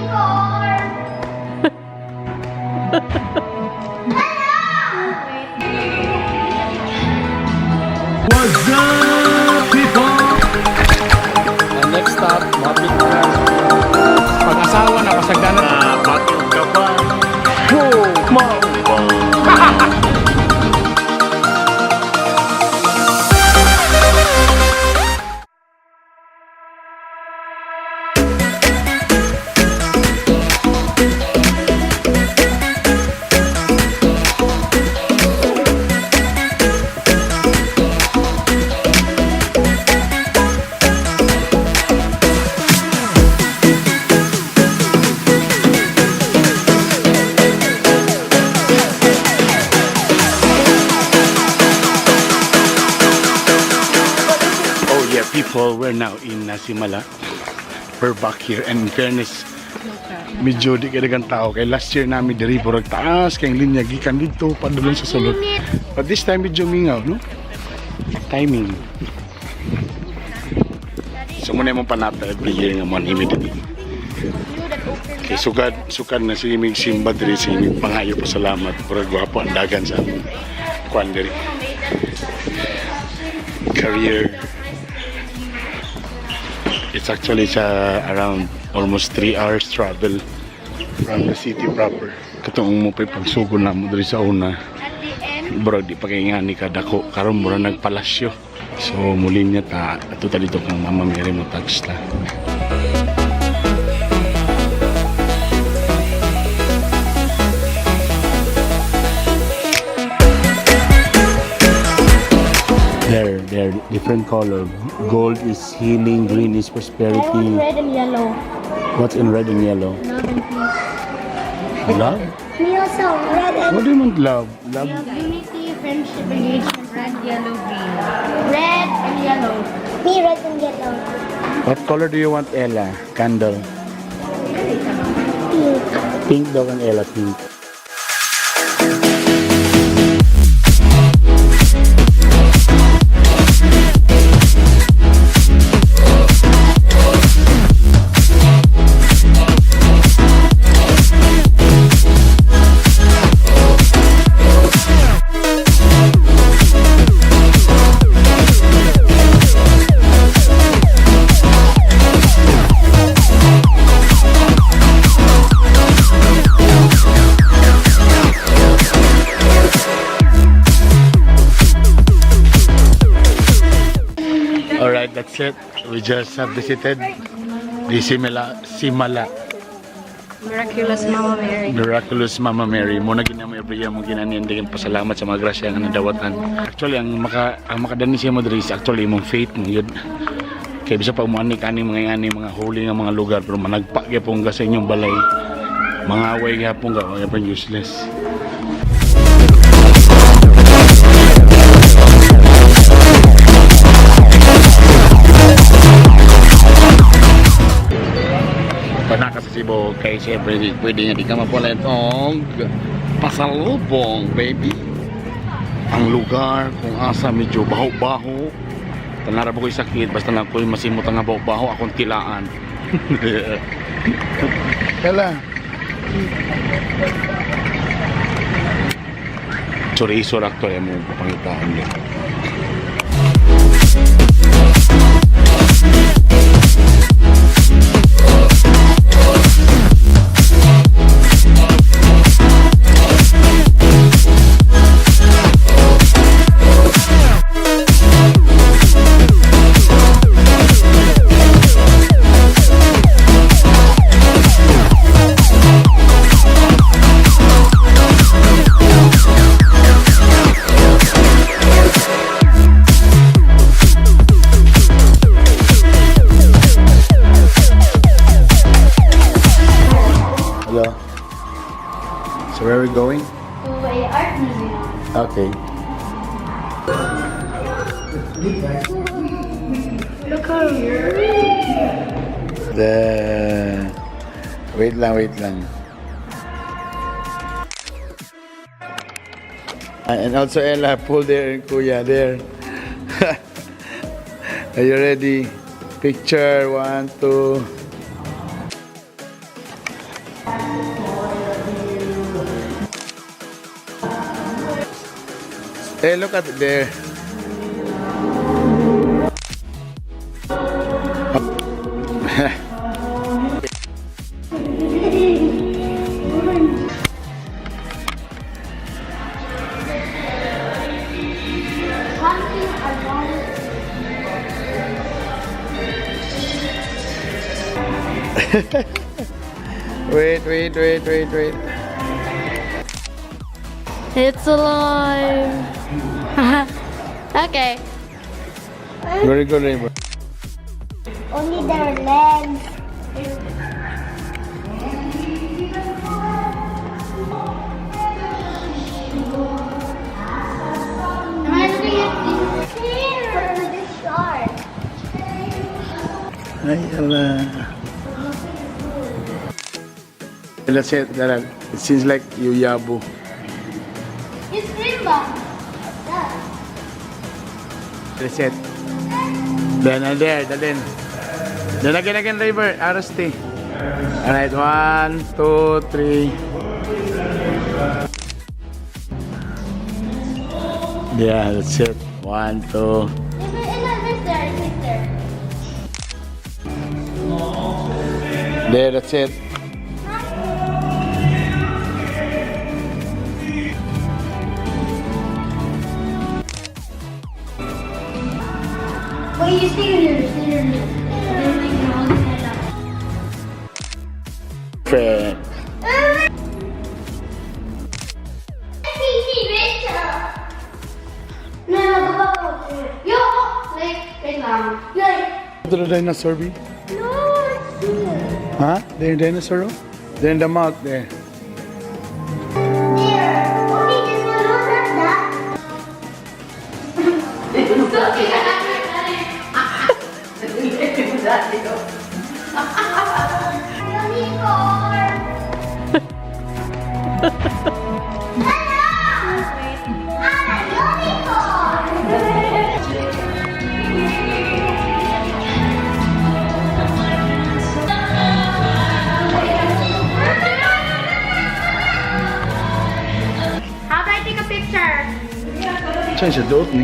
Unicorn! What's up, people? Ang next stop, mapit na. Pag-asawa na pasagdanan. Bakit ka ba? Oh, maupa. Oh yeah, people, we're now in Simala. We're back here and in fairness, medyo di kay daghang tao kay last year namin diri purag taas kay ang linya gikan dito padulong sa sulod. But this time medyo mingaw, no? Timing. So muna imong panata every year nga mo anhimi diri. Kay sukad sukad na si imig simba diri si imig pangayo pasalamat, purag gwapo ang dagan sa among kuan diri. Career. It's actually sa around almost 3 hours travel from the city proper. Katong mo pa'y pagsugod na mo diri sa una. At the end, Bro, di pa kay nga ni kadako karon mura nagpalasyo. So muli niya ta ato ta dito kang Mama Mary mo touch ta. There, different color. Gold is healing, green is I want prosperity. Red and yellow. What's in red and yellow? Love and peace. Love? Me also. Red and What do you want love? Love? Unity, friendship, engagement. Red, yellow, green. Red and yellow. Me, red and yellow. What color do you want, Ella? Candle. Pink. Pink daw ang Ella, pink. Alright, that's it. We just have visited the Simala Miraculous Mama Mary. Miraculous Mama Mary. Muna ginamo every year mo ginaniyan din pasalamat sa mga grasya nga nadawatan. Actually, ang makadani siya mo diri is actually imong faith mo yun. Kay bisa pa umuani kani mga ani mga holy nga mga lugar pero managpa gyapon ka sa inyong balay. Mga away gyapon ka, gyapon useless. Panaka sa Cebu kay siyempre di pwede nga di ka mapulit og pasalubong, baby. Ang lugar kung asa medyo baho-baho. Tanara ba ko'y sakit basta lang ko'y masimot ang baho-baho akong tilaan. Kala. Chorizo actually mo pangitaan niyo. Hello. So where are we going? To a art museum. Okay. Look how The Wait lang, wait lang. And also Ella, pull there and Kuya there. Are you ready? Picture, one, two. Hey, look at there. Hunting along. Wait, wait, wait, wait, wait. It's alive. Okay. Very good, neighbor. Only their legs. Here, the shark. Ay, ala. That's it. That, it seems like you yabo. It's Simba. That's it. Then, there, then. Then again, again, river. RST. Alright, one, two, three. Yeah, that's it. One, two. It's there, it's there. There, that's it. Wait, you stay here, stay here. Then we can all stand up. Perfect. No, no, go back. Yo, like, wait lang. Like, To the dinosaur, B? No, it's here. Huh? There, dinosaur? Oh? There in the mouth, there. There. Only this one, no, not that. Unicorn. Ah, unicorn. How do I take a picture? Saan siya doot ni?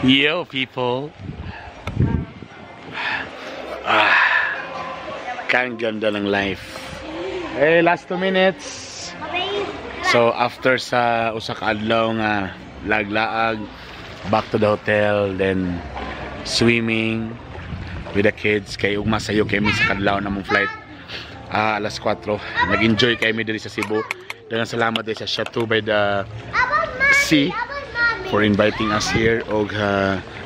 Yo, people. Kang ganda ng life. Hey, last 2 minutes. So after sa usa ka adlaw nga laglaag, back to the hotel, then swimming with the kids kay ugma sayo kay mi sa kadlaw namong flight. Ah, alas 4. Nag-enjoy kay mi diri sa Cebu. Daghang salamat diri sa Chateau by the Sea for inviting us here og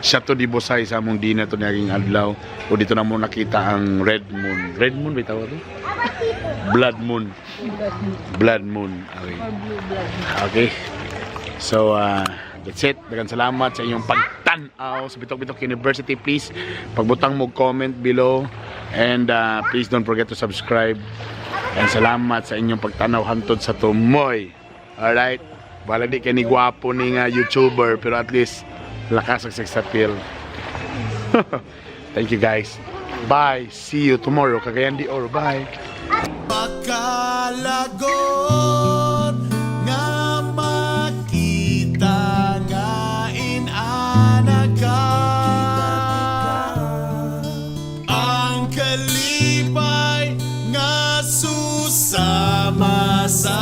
Chateau de Bosay sa among dinner to niaging adlaw. O dito na mo nakita ang Red Moon. Red Moon ba tawag to? Blood Moon. Blood Moon. Okay. Okay. So, that's it. Daghang salamat sa inyong pagtan-aw sa Bitok Bitok University. Please, pagbutang mo comment below. And please don't forget to subscribe. And salamat sa inyong pagtanaw hantod sa tumoy. Alright? Balag di kay ni gwapo ni nga YouTuber, pero at least lakas ang sex appeal. Thank you, guys. Bye. See you tomorrow. Cagayan de Oro. Bye. Makalagot nga makita nga inana ka. Ang kalipay nga susama sa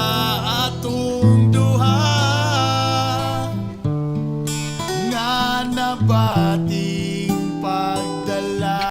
atong